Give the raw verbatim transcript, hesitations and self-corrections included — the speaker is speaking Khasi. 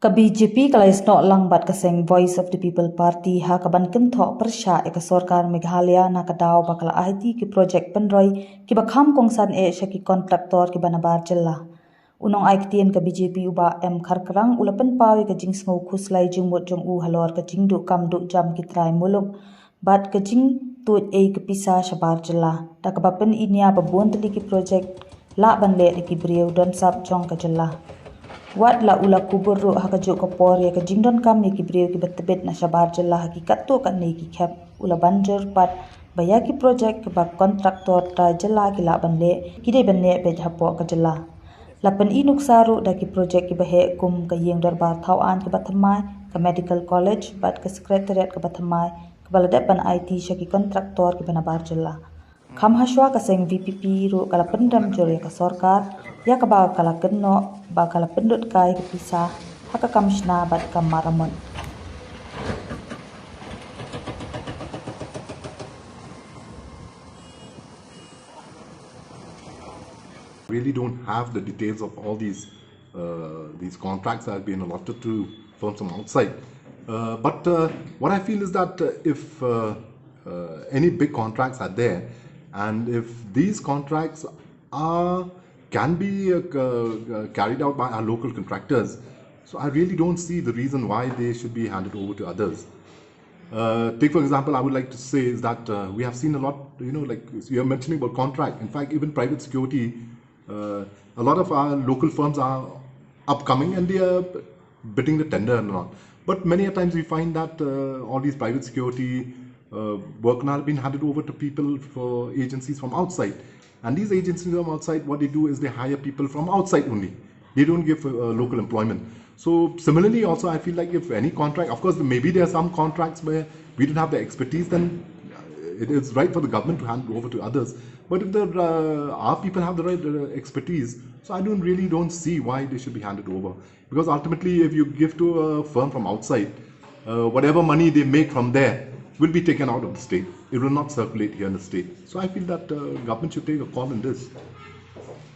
Ka B J P ka la ïasnoh lang bad ka seng Voice of the People Party ha kaban kynthoh pyrshah ïa ka sorkar Meghalaya na ka daw ba ka la aiti ki projek pynroi kiba kham kongsan eh sha ki kontraktor kiba nabar jylla. U nongai ktien ka B J P u Bah M Kharkrang u la pynpaw ïa ka jingsngew khuslai jingmut jong u halor ka jingduh kam duh jam ki trai muluk bad ka jingtuid ei ka pisa shabar jylla, da kaba pyni nia ba bun tylli ki projek lah ban leh da ki briew don sap jong ka jylla. Wat la u la kubur ruh ha kajuh ka por ïa ka jingdonkam ïa ki briew kiba tbit na shabar jylla ha ki katto katne ki khep, u la ban jur pat ba ïa ki projek kiba kontraktor trai jylla ki lah ban leh, ki dei ban leh beit hapoh ka jylla. La pyni nuksa ruh da ki projek kiba heh kum ka ïing dorbar thaw aiñ kaba thymmai, ka medical college bad ka secretariat kaba thymmai, kaba la dep ban aiti sha ki kontraktor kiba nabar jylla. Kham hashwa ka seng V P P ruh ka la pynrem jur ïa ka sorkar ïa kaba ka la kynnoh ba ka la pynlut kai ka pisa ha ka kam shna bad kam maramot. Really don't have the details of all these uh, these contracts that have been allotted to firms from outside. Uh, but uh, what I feel is that uh, if uh, uh, any big contracts are there, and if these contracts are can be uh, uh, carried out by our local contractors, so I really don't see the reason why they should be handed over to others. Uh, take for example, I would like to say is that uh, we have seen a lot, you know, like you're mentioning about contract. In fact, even private security, uh, a lot of our local firms are upcoming and they are bidding the tender and all. But many a times we find that uh, all these private security uh, work now have been handed over to people for agencies from outside. And these agencies from outside, what they do is they hire people from outside only. They don't give uh, local employment. So similarly, also I feel like if any contract, of course, maybe there are some contracts where we don't have the expertise, then uh, it is right for the government to hand it over to others. But if the uh, our people have the right uh, expertise, so I don't really don't see why they should be handed over. Because ultimately, if you give to a firm from outside, uh, whatever money they make from there will be taken out of the state. It will not circulate here in the state. So I feel that uh, government should take a call in this.